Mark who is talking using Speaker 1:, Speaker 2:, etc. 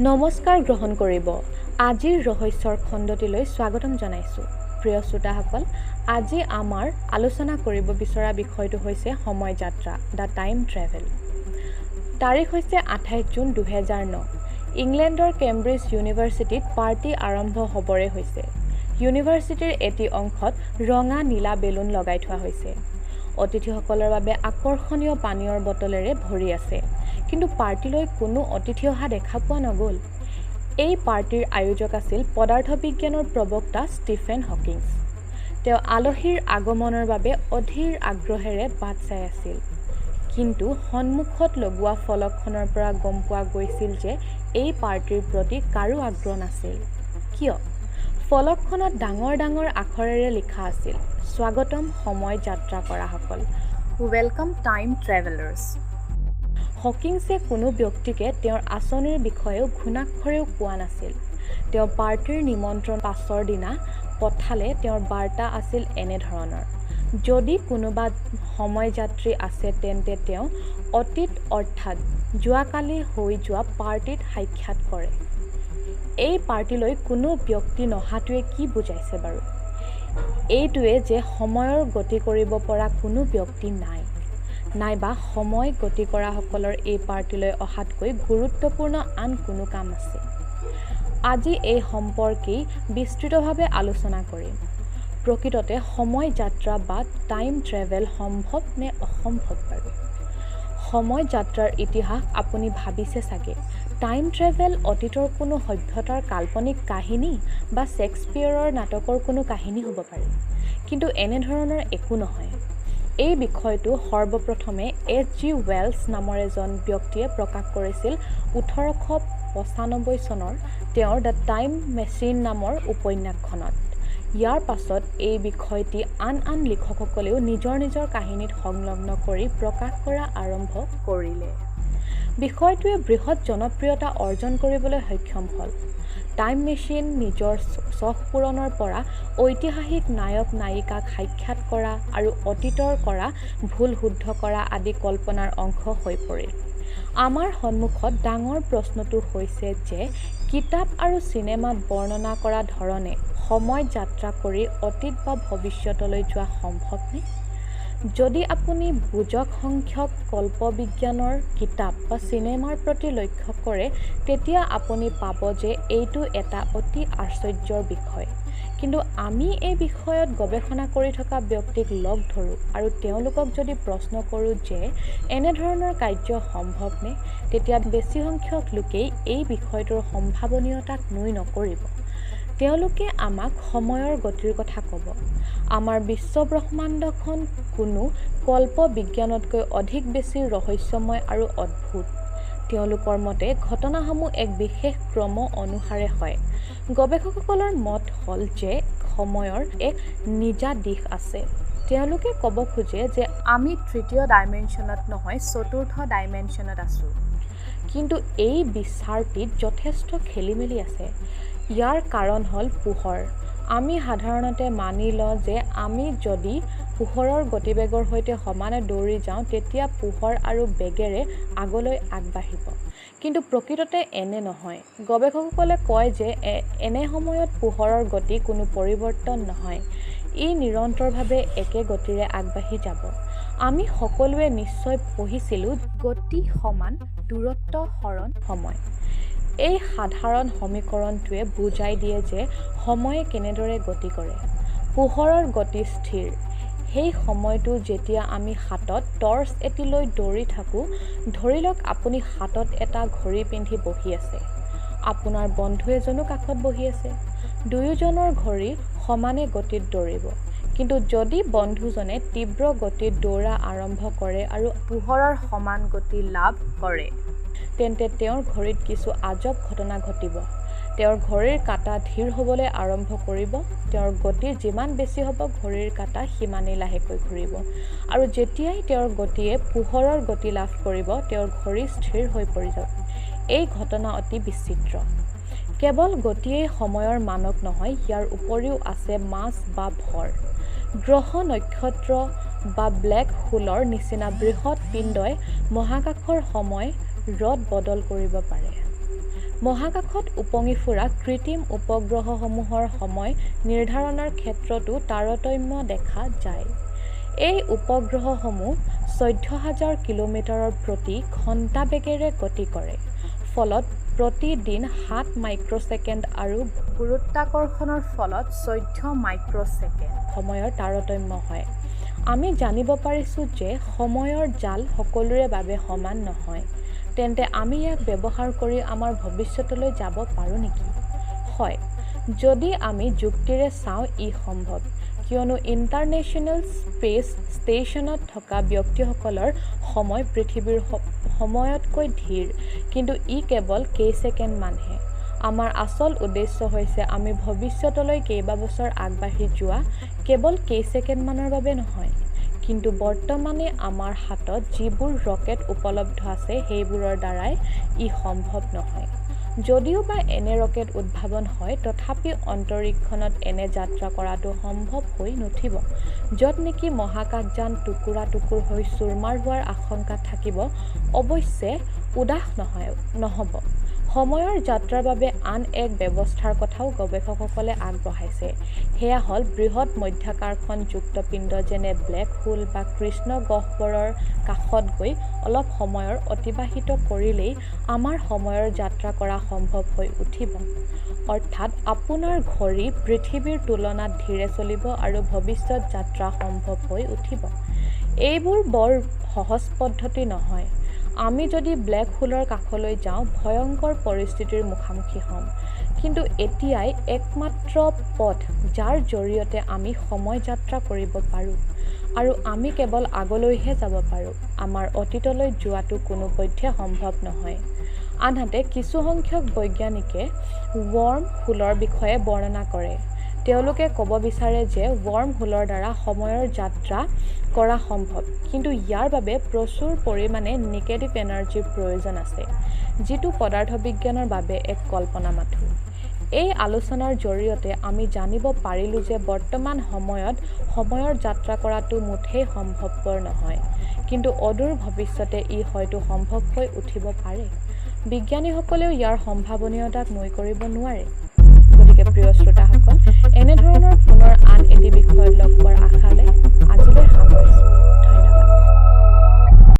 Speaker 1: নমস্কাৰ গ্ৰহণ কৰিব। আজিৰ ৰহস্যৰ খণ্ডটিলৈ স্বাগতম জনাইছোঁ। প্ৰিয় শ্ৰোতাসকল, আজি আমাৰ আলোচনা কৰিব বিচৰা বিষয়টো হৈছে সময় যাত্ৰা, the time travel. তাৰিখ হৈছে 28 জুন 2009। ইংলেণ্ডৰ কেম্ব্ৰিজ ইউনিভাৰ্চিটিত পাৰ্টি আৰম্ভ হ'বৰে হৈছে। ইউনিভাৰ্চিটিৰ এটি অংশত ৰঙা নীলা বেলুন লগাই থোৱা হৈছে। অতিথিসকলৰ বাবে আকৰ্ষণীয় পানীয়ৰ বটলেৰে ভৰি আছে। কিন্তু পাৰ্টিলৈ কোনো অতিথি অহা দেখা পোৱা নগ'ল। এই পাৰ্টিৰ আয়োজক আছিল পদাৰ্থ বিজ্ঞানৰ প্ৰবক্তা ষ্টিফেন হকিংছ। তেওঁ আলহীৰ আগমনৰ বাবে অধীৰ আগ্ৰহেৰে বাট চাই আছিল। কিন্তু সন্মুখত লগোৱা ফলকখনৰ পৰা গম পোৱা গৈছিল যে এই পাৰ্টিৰ প্ৰতি কাৰো আগ্ৰহ নাছিল। কিয়? ফলকখনত ডাঙৰ ডাঙৰ আখৰেৰে লিখা আছিল, স্বাগতম সময় যাত্ৰা কৰাসকল,
Speaker 2: welcome time ট্ৰেভেলাৰ্ছ।
Speaker 1: হকিংছে কোনো ব্যক্তিকে তেওঁৰ আঁচনিৰ বিষয়েও ঘুণাক্ষৰেও কোৱা নাছিল। তেওঁ পাৰ্টিৰ নিমন্ত্ৰণ পাছৰ দিনা পঠালে। তেওঁৰ বাৰ্তা আছিল এনেধৰণৰ, যদি কোনোবা সময়যাত্ৰী আছে তেন্তে তেওঁ অতীত অৰ্থাৎ যোৱাকালি হৈ যোৱা পাৰ্টিত সাক্ষাৎ কৰে। এই পাৰ্টিলৈ কোনো ব্যক্তি নহাটোৱে কি বুজাইছে বাৰু? এইটোৱে যে সময়ৰ গতি কৰিব পৰা কোনো ব্যক্তি নাই, নাইবা সময় গতি কৰাসকলৰ এই পাৰ্টিলৈ অহাতকৈ গুৰুত্বপূৰ্ণ আন কোনো কাম আছে। আজি এই সম্পৰ্কেই বিস্তৃতভাৱে আলোচনা কৰিম। প্ৰকৃততে সময় যাত্ৰা বা টাইম ট্ৰেভেল সম্ভৱ নে অসম্ভৱ বাৰু? সময় যাত্ৰাৰ ইতিহাস আপুনি ভাবিছে চাগে, টাইম ট্ৰেভেল অতীতৰ কোনো সভ্যতাৰ কাল্পনিক কাহিনী বা শ্বেক্সপীয়েৰৰ নাটকৰ কোনো কাহিনী হ'ব পাৰে। কিন্তু এনেধৰণৰ একো নহয়। এই বিষয়টো সৰ্বপ্ৰথমে এইচ জি ৱেলছ নামৰ এজন ব্যক্তিয়ে প্ৰকাশ কৰিছিল 1895 চনৰ তেওঁৰ the time machine নামৰ উপন্যাসখনত। ইয়াৰ পাছত এই বিষয়টি আন আন লিখকসকলেও নিজৰ নিজৰ কাহিনীত সংলগ্ন কৰি প্ৰকাশ কৰা আৰম্ভ কৰিলে। বিষয়টোৱে বৃহৎ জনপ্ৰিয়তা অৰ্জন কৰিবলৈ সক্ষম হ'ল। টাইম মেচিন নিজৰ চখ পূৰণৰ পৰা ঐতিহাসিক নায়ক নায়িকাক সাক্ষাৎ কৰা আৰু অতীতৰ কৰা ভুল শুদ্ধ কৰা আদি কল্পনাৰ অংশ হৈ পৰিল। আমাৰ সন্মুখত ডাঙৰ প্ৰশ্নটো হৈছে যে কিতাপ আৰু চিনেমাত বৰ্ণনা কৰা ধৰণে সময় যাত্ৰা কৰি অতীত বা ভৱিষ্যতলৈ যোৱা সম্ভৱনে? যদি আপুনি বুজক সংখ্যক কল্পবিজ্ঞানৰ কিতাপ বা চিনেমাৰ প্ৰতি লক্ষ্য কৰে তেতিয়া আপুনি পাব যে এইটো এটা অতি আশ্চৰ্যৰ বিষয়। কিন্তু আমি এই বিষয়ত গৱেষণা কৰি থকা ব্যক্তিক লগ ধৰোঁ আৰু তেওঁলোকক যদি প্ৰশ্ন কৰোঁ যে এনেধৰণৰ কাৰ্য সম্ভৱনে, তেতিয়া বেছিসংখ্যক লোকেই এই বিষয়টোৰ সম্ভাৱনীয়তাক নুই নকৰিব। তেওঁলোকে আমাক সময়ৰ গতিৰ কথা ক'ব। আমাৰ বিশ্বব্ৰহ্মাণ্ডখন কোনো কল্পবিজ্ঞানতকৈ অধিক বেছি ৰহস্যময় আৰু অদ্ভুত। তেওঁলোকৰ মতে ঘটনাসমূহ এক বিশেষ ক্ৰম অনুসাৰে হয়। গৱেষকসকলৰ মত হ'ল যে সময়ৰ এক নিজা দিশ আছে। তেওঁলোকে ক'ব খোজে যে আমি তৃতীয় ডাইমেনশ্যনত নহয়, চতুৰ্থ ডাইমেনশ্যনত আছোঁ। কিন্তু এই বিচাৰটিত যথেষ্ট খেলিমেলি আছে। ইয়াৰ কাৰণ হ'ল পোহৰ। আমি সাধাৰণতে মানি লওঁ যে আমি যদি পোহৰৰ গতিবেগৰ সৈতে সমানে দৌৰি যাওঁ তেতিয়া পোহৰ আৰু বেগেৰে আগলৈ আগবাঢ়িব। কিন্তু প্ৰকৃততে এনে নহয়। গৱেষকসকলে কয় যে এনে সময়ত পোহৰৰ গতি কোনো পৰিৱৰ্তন নহয়, ই নিৰন্তৰভাৱে একে গতিৰে আগবাঢ়ি যাব। আমি সকলোৱে নিশ্চয় পঢ়িছিলোঁ, গতি সমান দূৰত্ব হৰণ সময়। এই সাধাৰণ সমীকৰণটোৱে বুজাই দিয়ে যে সময়ে কেনেদৰে গতি কৰে। পোহৰৰ গতি স্থিৰ। সেই সময়টো যেতিয়া আমি হাতত টৰ্চ এটি লৈ দৌৰি থাকোঁ। ধৰি লওক আপুনি হাতত এটা ঘড়ী পিন্ধি বহি আছে, আপোনাৰ বন্ধু এজনো কাষত বহি আছে। দুয়োজনৰ ঘড়ী সমানে গতিত দৌৰিব। কিন্তু যদি বন্ধুজনে তীব্ৰ গতিত দৌৰা আৰম্ভ কৰে আৰু পোহৰৰ সমান গতি লাভ কৰে, তেন্তে তেওঁৰ ঘড়ীত কিছু আজব ঘটনা ঘটিব। তেওঁৰ ঘড়ীৰ কাঁটা ধীৰ হ'বলৈ আৰম্ভ কৰিব। তেওঁৰ গতি যিমান বেছি হ'ব, ঘড়ীৰ কাঁটা সিমানেই লাহেকৈ ঘূৰিব। আৰু যেতিয়াই তেওঁৰ গতিয়ে পোহৰৰ গতি লাভ কৰিব, তেওঁৰ ঘড়ী স্থিৰ হৈ পৰিব। এই ঘটনা অতি বিচিত্ৰ। কেৱল গতিয়েই সময়ৰ মানক নহয়, ইয়াৰ উপৰিও আছে মাছ বা ভৰ। গ্ৰহ নক্ষত্ৰ বা ব্লেক হোলৰ নিচিনা বৃহৎ পিণ্ডই মহাকাশৰ সময় ৰদ বদল কৰিব পাৰে। মহাকাশত উপঙি ফুৰা কৃত্ৰিম উপগ্ৰহসমূহৰ সময় নিৰ্ধাৰণৰ ক্ষেত্ৰতো তাৰতম্য দেখা যায়। এই উপগ্ৰহসমূহ 14,000 কিলোমিটাৰৰ প্ৰতি ঘণ্টা বেগেৰে গতি কৰে। ফলত প্ৰতিদিন 7 মাইক্ৰ'ছেকেণ্ড আৰু গুৰুত্বাকৰ্ষণৰ ফলত 14 মাইক্ৰ'ছেকেণ্ড সময়ৰ তাৰতম্য হয়। আমি জানিব পাৰিছোঁ যে সময়ৰ জাল সকলোৰে বাবে সমান নহয়। তেন্তে আমি ইয়াক ব্যৱহাৰ কৰি আমাৰ ভৱিষ্যতলৈ যাব পাৰোঁ নেকি? হয়, যদি আমি যুক্তিৰে চাওঁ ই সম্ভৱ। কিয়নো ইণ্টাৰনেশ্যনেল স্পেচ ষ্টেচনত থকা ব্যক্তিসকলৰ সময় পৃথিৱীৰ সময়তকৈ ধীৰ, কিন্তু ই কেৱল কেইছেকেণ্ডমানহে। আমাৰ আচল উদ্দেশ্য হৈছে আমি ভৱিষ্যতলৈ কেইবাবছৰ আগবাঢ়ি যোৱা, কেৱল কেইছেকেণ্ডমানৰ বাবে নহয়। কিন্তু বৰ্তমানে আমাৰ হাতত যিবোৰ ৰকেট উপলব্ধ আছে সেইবোৰৰ দ্বাৰাই ই সম্ভৱ নহয়। যদিওবা এনে ৰকেট উদ্ভাৱন হয়, তথাপি অন্তৰীক্ষণত এনে যাত্ৰা কৰাটো সম্ভৱ হৈ নুঠিব, য'ত নেকি মহাকাশযান টুকুৰা টুকুৰ হৈ চুৰমাৰ হোৱাৰ আশংকা থাকিব। অৱশ্যে উদাস নহ'ব। সময়ৰ যাত্ৰাৰ বাবে আন এক ব্যৱস্থাৰ কথাও গৱেষকসকলে আগবঢ়াইছে। সেয়া হ'ল বৃহৎ মাধ্যাকৰ্ষণযুক্ত পিণ্ড যেনে ব্লেক হোল বা কৃষ্ণ গহ্বৰৰ কাষত গৈ অলপ সময়ৰ অতিবাহিত কৰিলেই আমাৰ সময়ৰ যাত্ৰা কৰা সম্ভৱ হৈ উঠিব। অৰ্থাৎ আপোনাৰ ঘড়ী পৃথিৱীৰ তুলনাত ধীৰে চলিব আৰু ভৱিষ্যত যাত্ৰা সম্ভৱ হৈ উঠিব। এইবোৰ বৰ সহজ পদ্ধতি নহয়। আমি যদি ব্লেক হোলৰ কাষলৈ যাওঁ, ভয়ংকৰ পৰিস্থিতিৰ মুখামুখি হ'ম। কিন্তু এতিয়াই একমাত্ৰ পথ যাৰ জৰিয়তে আমি সময় যাত্ৰা কৰিব পাৰোঁ। আৰু আমি কেৱল আগলৈহে যাব পাৰোঁ, আমাৰ অতীতলৈ যোৱাটো কোনোপধ্যে সম্ভৱ নহয়। আনহাতে কিছুসংখ্যক বৈজ্ঞানিকে ৱৰ্ম হোলৰ বিষয়ে বৰ্ণনা কৰে। তেওঁলোকে ক'ব বিচাৰে যে ৱৰ্ম হোলৰ দ্বাৰা সময়ৰ যাত্ৰা কৰা সম্ভৱ, কিন্তু ইয়াৰ বাবে প্ৰচুৰ পৰিমাণে নিগেটিভ এনাৰ্জিৰ প্ৰয়োজন আছে, যিটো পদাৰ্থবিজ্ঞানৰ বাবে এক কল্পনা মাথোঁ। এই আলোচনাৰ জৰিয়তে আমি জানিব পাৰিলোঁ যে বৰ্তমান সময়ত সময়ৰ যাত্ৰা কৰাটো মুঠেই সম্ভৱপৰ নহয়, কিন্তু অদূৰ ভৱিষ্যতে ই হয়তো সম্ভৱ হৈ উঠিব পাৰে। বিজ্ঞানীসকলেও ইয়াৰ সম্ভাৱনীয়তাক নুই কৰিব নোৱাৰে। গতিকে প্ৰিয় শ্ৰোতাসকল, এনেধৰণৰ পুনৰ আন এটি বিষয়ত লগ পোৱাৰ আশাৰে আজিলৈ সামৰিছোঁ।